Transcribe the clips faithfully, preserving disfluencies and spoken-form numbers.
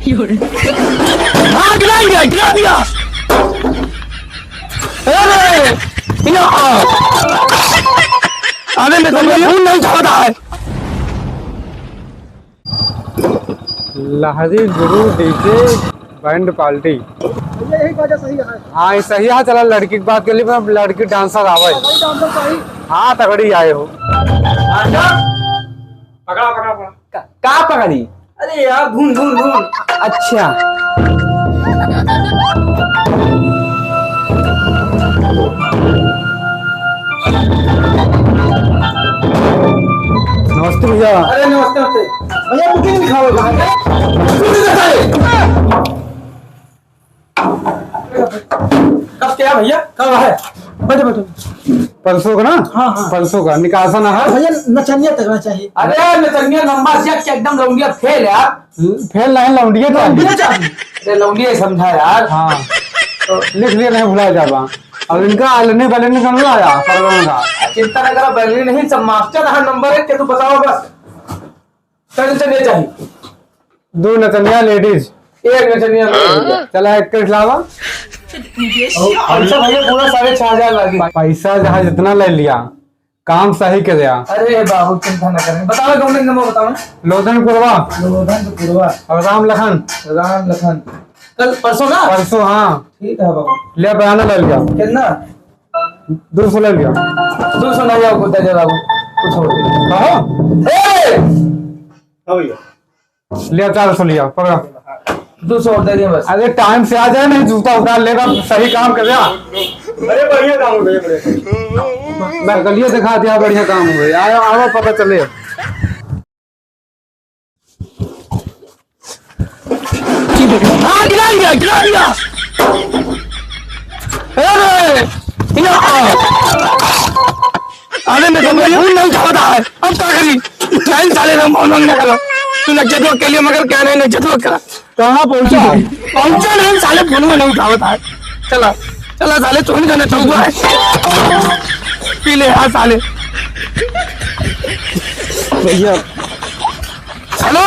हाँ, गिरा दिया, गिरा दिया। अरे, या। अरे, मैं तो फोन नहीं उठाता है। लहरी गुरु डीजे बैंड पार्टी। भैया, यही बाजा सही है। हाँ, ये सही है। चला, लड़की की बात कर ली, पर अब लड़की डांसर आवे। हाँ, वही डांसर सही। हाँ, तगड़ी आए हो। डांसर? पकड़ा, पकड़ा, पकड़ा। का, का पकड़ी? अरे यार, धुन, धुन, धुन। अच्छा। नमस्ते भैया। अरे नमस्ते, नमस्ते। भैया, बुकिंग लिखा हुआ है। कब क्या भैया? कब है? बैठो, बैठो। परसों का ना? हाँ, हाँ। परसों का निकासन है। भैया, नचनिया तगड़ा चाहिए। अरे, नचनिया नंबर एक के एकदम लौंडिया फेल है यार। फेल नहीं, लौंडिया चाहिए। लौंडिया चाहिए। अरे, लौंडिया ही समझा यार। हाँ। तो लिख लिया, नहीं भुला जाबा। अब इनका आलने बलने का ना आया, परगना का। चिंता न करो, बलने नहीं, सब मास्टर है नंबर एक के, तू बताओ बस। कै नचनिया चाहिए? दो नचनिया लेडीज। एक नचनिया मेल भैया। चला, एक के अलावा। और पैसा भैया पूरा साढ़े छह हजार लागी। पैसा जहाँ जितना ले लिया, काम सही कर दिया। अरे बाबू, चिंता न करें। बताओ, दो मिनट नंबर बताओ। लोधन पुरवा। लोधन पुरवा। और राम लखन। राम लखन। कल परसों ना? परसों, हाँ। ठीक है बाबू। ले, बयाना ले लिया। कितना? दो सौ ले लिया। दो सौ नहीं आओ, कुत्ता जरा कुछ हो गया। कहो। ए! हाँ भैया। लिया, चार सौ लिया, पकड़ा। दो सौ और दे दिए बस। अरे टाइम से आ जाए, नहीं जूता उतार लेगा, सही काम कर रहा। अरे बढ़िया काम हो गया, बढ़िया काम। मैं गलिए दिखा दिया, बढ़िया काम हो गया। आया, आवा, पता चले। हाँ, गिरा दिया, गिरा दिया। अरे, या। अरे, मैं तो फोन नहीं उठाता है। अब क्या करी? टाइम साले में फोन नहीं करो। तू नजर के लिए मगर क्या नहीं, नजर करा। कहाँ पहुँचा? पहुँचा नहीं, साले फोन में नहीं उठावत है। चला, चला साले, चोरी करने चौक है। पी ले यार साले। भैया। हेलो।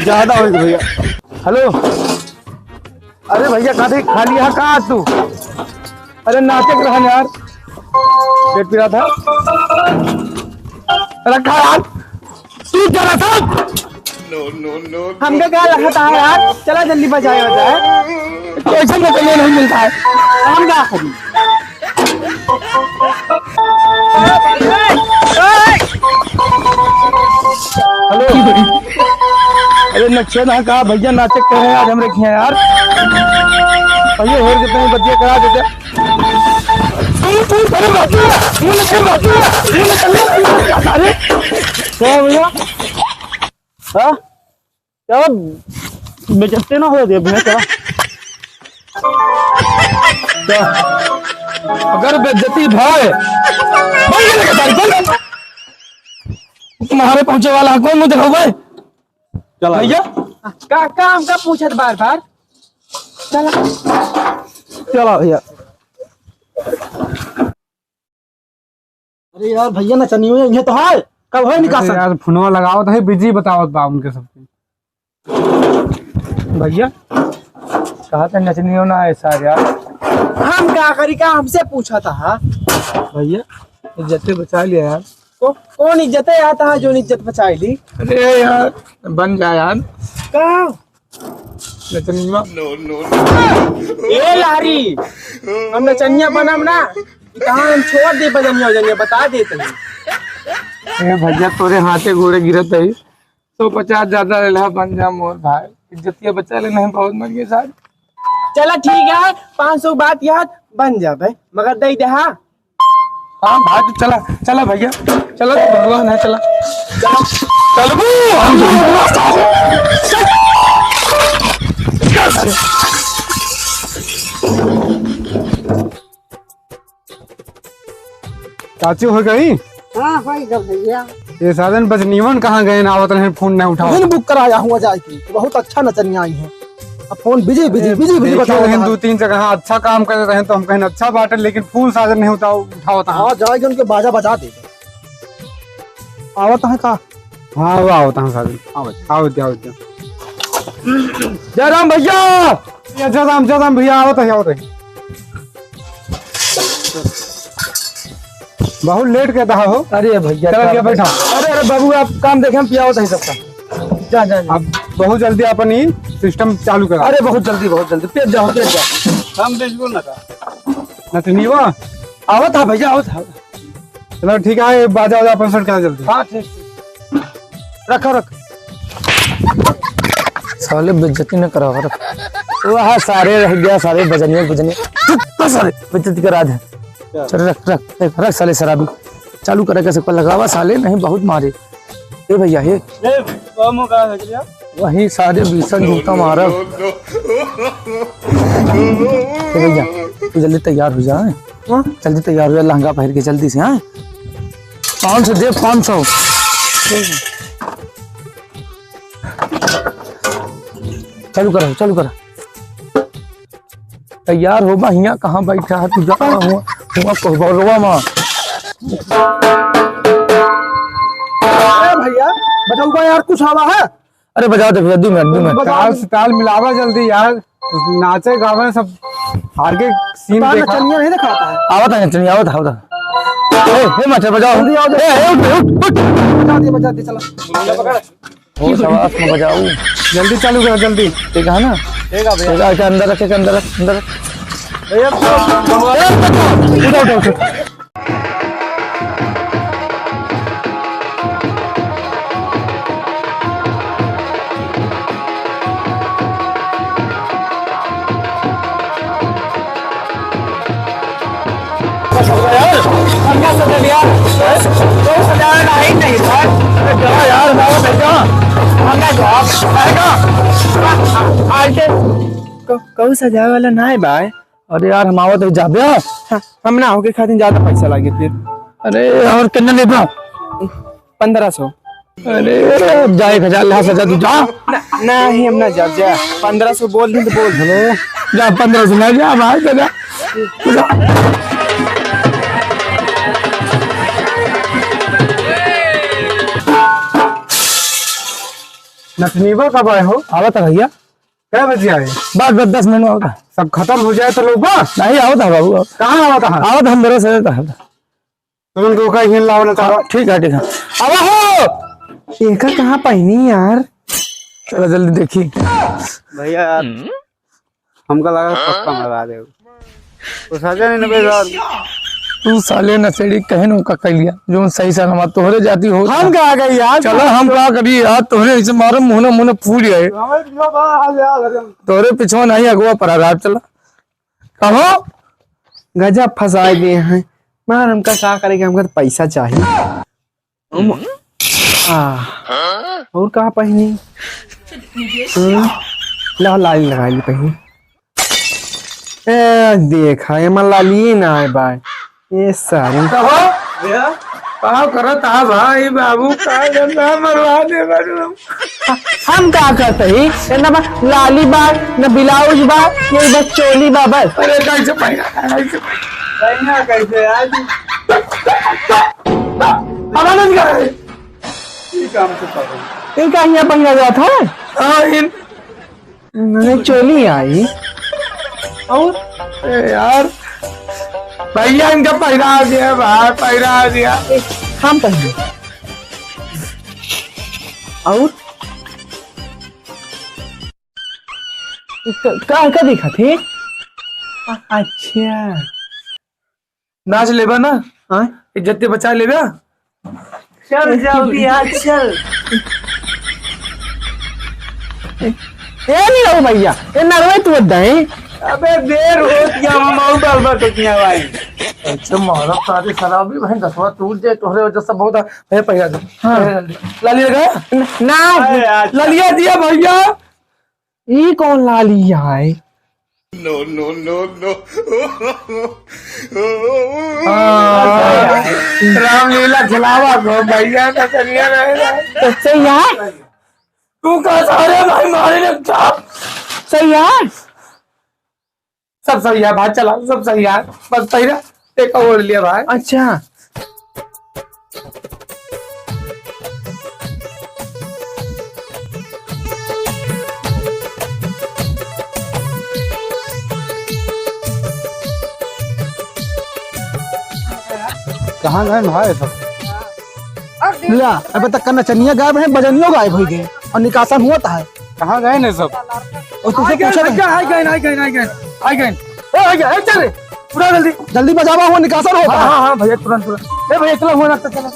ज्यादा हो गया भैया। हेलो। अरे भैया, कहाँ थे? खाली यहाँ कहाँ आज तू? अरे नाचे के रहन यार, पेट पी रहा था। रखा यार, तू जरा सा। हमका क्या लगता है यार, चला जल्दी बजाए, बजाए। कैसे में कहीं नहीं मिलता है, हम क्या करी? हेलो। अरे नक्शे ना का भैया नाचे कहे आज हमरे खिया यार। भैया हेर के तनी बतिया करा देते। तू, तू, अरे बाप रे, मुझे बाप रे, मुझे अरे क्या भैया? हाँ? क्या बेइज्जती ना हो दे भैया, क्या? क्या? अगर बेइज्जती भाई, भाई, ये लगा, भाई, भाई। तुम्हारे पहुंचे वाला है, कौन मुझे देखो भाई? चला। भैया? का, का हमका पूछत बार बार? चला। चला भैया। अरे यार भैया, नचनियो ये तो है, कब है निकासन? अरे यार, फोनवा लगावत है, बिजी बतावत बा उनके सबके। भैया, कहा था नचनियो ना है सार यार। हम का करी, का हमसे पूछा था, हाँ? भैया, इज्जत बचा लिया यार। को-, कौन इज्जत है यार, तहा जोन इज्जत बचाई ली? अरे यार, बन जा यार। का? नचनिया। ए लारी, हम नचनिया बनम ना, कहाँ हम छोड़ दे बजनिया उजनिया, बता देते हैं। ए भैया, तोरे हाथे गोड़े गिरत है, सौ पचास ज्यादा ले ला, बन जा मोर भाई, इज्जतिया बचा ले, नहीं बहुत मर गए सारे। चला ठीक है, पाँच सौ बात याद, बन जा भाई, मगर दे दे, हाँ। हाँ भाई, तू चला, चला भैया, चला, तू भगवान है, चला, चला, चल बू, हम चाची हो गई? हाँ, हो गई भैया। ये साधन बजनीवन कहाँ गए ना, आवत रहे, फोन नहीं उठाओ। दिन बुक कराया हुआ जाए की, बहुत अच्छा नचनिया आई है। अब फोन बिजी, बिजी, ए, बिजी, बिजी देखे बताओ रहे यार। दो तीन जगह अच्छा काम करे रहे तो हम कहें अच्छा बाटे, लेकिन फोन साजन नहीं उठा-, उठावत है। हाँ, जाएगी उनके बाजा बजा दे। आवत है का? हाँ, वो आवत है साजन। आवत। आवत, आवत। जय राम भैया। जय राम, जय राम भैया, आवत है, आवत है। बहुत लेट कर दहा हो। अरे भैया, चलो भैया, बैठा। अरे, अरे बाबू, आप काम देखे, हम पियावत है सबका। जा, जा, जा। अब बहुत जल्दी अपन ही सिस्टम चालू करा। अरे बहुत जल्दी, बहुत जल्दी, पेट जाओ, पेट जाओ। हम बिल्कुल ना का। नटनिया। आवत है भैया, आवत है। चलो ठीक है, ये बाजा वाजा अपन सेट करा जल्दी। हाँ, ठीक, ठीक। रखो, रख। साले बेइज्जती न करावा, रख। वह सारे रह गया, सारे बजनिया, बजनिया। चुप कर साले, बेइज्जती करा दे। चल, रख, रख, रख, रख साले शराबी। चालू करे कैसे पर लगावा साले, नहीं बहुत मारे। ए भैया, हे। ए, वो मुँह का है क्या? वही सारे बीसन जूता मारब। ए भैया, तू जल्दी तैयार हो जा, हैं? हाँ? जल्दी तैयार हो जा, लहंगा पहन के जल्दी से, हाँ? पाँच सौ दे, पाँच सौ। चालू करा, चालू करा। तैयार हो बा, हियाँ कहाँ बैठा है तू? जा हुआ, हुआ कोहबरवा मा। अरे भैया, बजउबा यार, कुछ आवा है? अरे बजाओ तो भैया, दो मिनट, दो मिनट। बजाओ। ताल से ताल मिलावा जल्दी यार, नाचे गावे सब, आगे सीन देखा। नचनिया नहीं दिखाता है। आवत है नचनिया, आवत है, आवत है। ए, ए मास्टर बजाओ। जल्दी आओ, जल्दी। ए, ए, उठ, उठ, उठ। बजा दिया, बजा दिया, चला। ओ, शाबाश, मैं बजाऊ। जल्दी चालू करो, जल्दी। ठीक है ना? ठीक है भैया। ठीक है, अंदर रखे, अंदर रख, अंदर रख। भैया, तो उठा, उठा, उठा। यार, हमका सजा दिया। तो सजावे का है ही नहीं, सर। अरे जा यार, ना हो, जा। हमका जवाब आएगा। आज से क-, कहू सजावे वाला ना है भाई। अरे यार, हम आवत है, जाबे। हाँ, हम ना होके खातिर ज्यादा पैसा लागे फिर। अरे, और कितना लेबा? पन्द्रह सौ। अरे, अब जा, एक हजार ला सजा, तू जा। ना, नहीं, हम ना जाब, जा। पन्द्रह सौ बोल दी तो बोल। हेलो, जा, पन्द्रह सौ ना, जा भाई, जा, जा। नथनीवा कब आए हो? आवत है भैया। कै बजे आए? बस, बस, दस मिनट में आवत है। सब खतम हो जाए तो लोग बा? नहीं, आवत है बाबू, आवत। कहाँ आवत है? आवत है, हम मेरे से आवत है। तुम दो का हिल लाओ ना, चलो। हाँ, ठीक है, ठीक है। अब हो। एका कहाँ पहनी यार? चलो जल्दी देखी। भैया यार, हमका लगा पक्का मरवा दे। तो सजा नहीं ना यार। तू साले नशेड़ी कहे न का कह लिया, जो सही सलामत तोहरे जाती हो। हम का गए यार? चलो हम का करी यार, तोहरे ऐसे मारो मुँह ना, मुँह ना फूल जाए। हमारे पीछे बड़ा हाल यार। तोहरे पीछे नहीं अगुआ पड़ा रहा, चला। कहो? गजब फंसाए गए हैं। मार, हमका का करेगा, हमका तो पैसा चाहिए। हम, आ, और का पहनी? हम्म, ला, लाली लगा ली पहनी। ए, देखा, एमा लालिए ना आए बाय। ए, सारी। कहो? भैया? का करत हा भाई बाबू, का करत हा, मरवा दे बाबू। हम का करते ही, ए ना बा, लाली बा, ना ब्लाउज बा, ये बस चोली बा बस। अरे कैसे पहिरा, कैसे पहिरा? पहिरा कैसे आज? हमारा नहीं कर। ये काम से पकड़। इनका यहाँ पहिरा जात है? हाँ, इन नहीं, चोली आई। और? ए यार, भैया इनका पहिरा दिया भाई, पहिरा दिया। ए, हम पहने। और? क-, का, का दिखा थे? अ-, अच्छा। नाच लेबा ना? हाँ? इज्जत बचा लेबा? चल जल्दी आ, चल। ए नहीं रहू भैया, ए नरवे तू अड्डा है। अबे देर होत गया, हम आऊ बाल बाल तो किया भाई। अच्छा, मारा सारे शराबी भाई, दसवा टूट जाए, तोहरे वजह से बहुत है, भैया, पहिरा दे। हाँ। पहिरा जल्दी। लाली लगा? न-, ना। अरे यार। ललिया दिया भैया। ई कौन लाली आए? No, no, no, no। हाँ, रामलीला खिलावा को भैया का करिया रहे ना। तो सही है? तू का सारे भाई मारे ने साहब। सही है? सब सही है भाई, चला, सब सही है। बस पहिरा, एक ओढ़ लिया भाई। अच्छा। कहाँ गए भाई सब? ला, अबे तक का नचनिया गायब है, बजनियो गायब होइ गए और निकासन हुआ था है। कहाँ गए ने सब? और तुझे आ गए, पूछे आ गए, आ गए, आ गए, आ गए, आ गए। ए, आ गया, ए, चल रे, पूरा जल्दी। जल्दी बजावा, हुआ निकासन होता हाँ, है। हाँ, हाँ, भैया, तुरंत, तुरंत। ए, भैया, चलो, हुआ ना, चलो, चलो।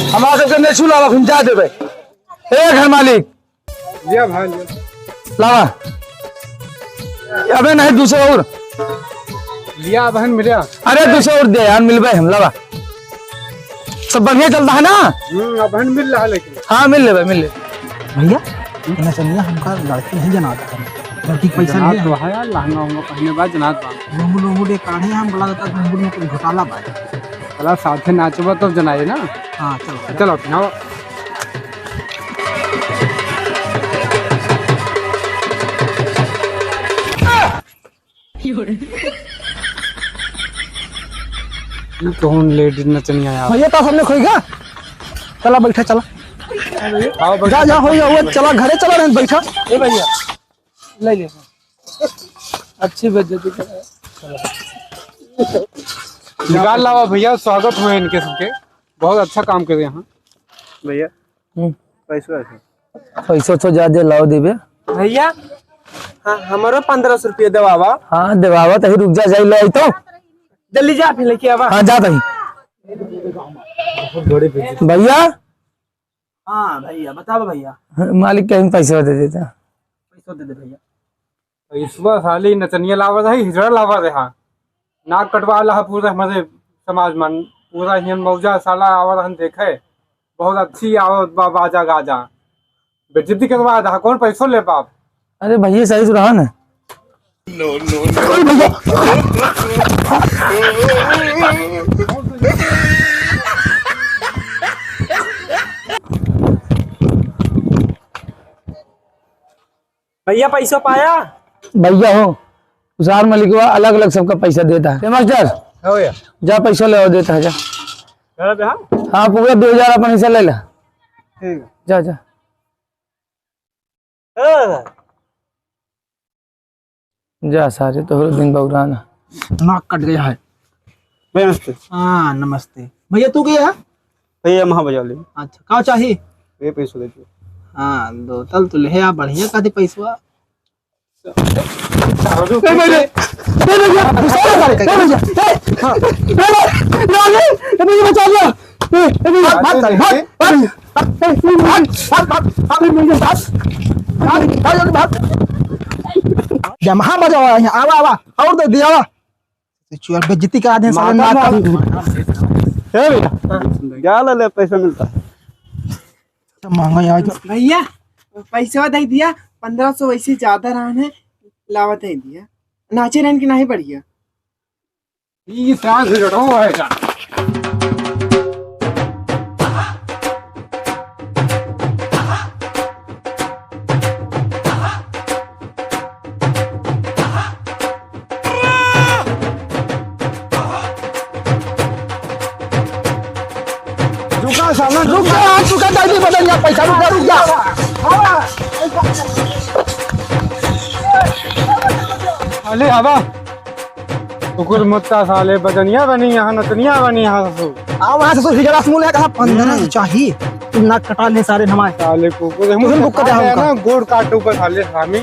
हमारे सबके नहीं सुना, हम जा देबे। ए घर मालिक, लिया भाई, लिया। लावा। अबे नहीं, दूसरा और। लिया बहन, मिला। अरे, दूसरा और दे यार, मिलबे हम, लावा। सब बढ़िया चलता है ना? हम्म, अब बहन मिल रहा है लेकिन। हाँ, मिल लेबे, मिल लेबे। भैया, इतना चलिए, हमका लड़की नहीं जनात है। लड़की के पैसा जनात नहीं है। तो है यार, लहंगा उहंगा पहने बा, जनात बा। लोमू, लोमू दे काढ़े, हम बोला था, लोमू में कोई घोटाला बा। चला, साथे नाचबा तब जनाए ना। हाँ, चलो। चलो, पिन्हाओ। ई कौन लेडीज नचनिया यार? भैया, तो हमने खोई का? चला, बैठा, चला। आओ, बैठो। जा, जा, हो जा, हो, चला, घरे चला, रहन, बैठा। ए भैया, ले ले। अच्छी बेइज्जती कर। निकाल लावा भैया, स्वागत हुआ इनके सबके। बहुत अच्छा काम करे यहाँ। भैया, हम्म। पैसा है? पैसा तो ज्यादा लाओ देबे। भैया, हाँ, हमरो पन्द्रह सौ रुपया देवावा। हाँ, देवावा, तही रुक जा, जाई ले आई तो। जल्दी जा, फिर लेके आवा। हाँ, जा तही। भैया। हाँ भैया, बताओ भैया। मालिक कहीं पैसा दे देता। पैसा दे दे भैया। ईश्वर साली नचनिया लावत है, हिजड़ा लावत है, हाँ। नाक कटवा ला पूरा हमारे समाज में, पूरा हियन मौजा साला आवत हन देखे, बहुत अच्छी आवत बा बाजा गाजा। बेइज्जती करवा दहा, कौन पैसो ले बाप? अरे भैया सही तो रहा ना। भैया, पैसो पाया? भैया हो, उसार मलिकवा अलग-अलग सबका पैसा देता है। ए मास्टर, हाँ भैया। जा पैसा ले आओ, देता है, जा। कह रहे थे, हाँ? हाँ, पूरा दो हजार अपन हिस्सा ले ला। ठीक है। जा, जा। हाँ। जा सारे, तोहरे दिन बौरान है। नाक कट गया है। भैया, नमस्ते। हाँ, नमस्ते। भैया, तू के है? भैया, हम हाँ बजा ले। अच्छा, का चाही? ये पैसा दे दो। हाँ, दो तल तू ले आ, बढ़िया का दे पैसवा। ए, भैया, ए, भैया, ए, भैया, ए, हाँ, ए, भैया, ए, भैया, बचा लिया। ए, ए, भैया, भाग, भाग, भाग, भाग, ए, ए, भाग, भाग, भाग, ए, भैया, भाग। भाग, भाग, जल्दी भाग। जमहा बजावा यहाँ, आवा, आवा, और दे दिया, आवा। चुआ बेइज्जती करा दे, साले माता नाक मार। ए भैया, क्या ले ले, पैसा मिलता है। तो महंगा यार। भैया, पैसा दे दिया, पन्द्रह सौ वैसे ज्यादा रहन है, लावा दे दिया। नाचे रहन की नहीं बढ़िया। ई सांस लड़ो है का? रुका साला, रुक जा, आज रुका, जल्दी बदल जा, पैसा रुक जा, रुक जा। अरे हवा, कुकुर मुत्ता साले, बदनिया बनी यहाँ, नतनिया बनी यहाँ ससुर। आ वहाँ ससुर हिजड़ा समूह है, कहा पन्द्रह हम्म। चाही, तुम नाक कटा ले सारे हमारे। साले कुकुर, तुम बुक कर दे हमका। ना, गोड़ काट ऊपर साले हरामी।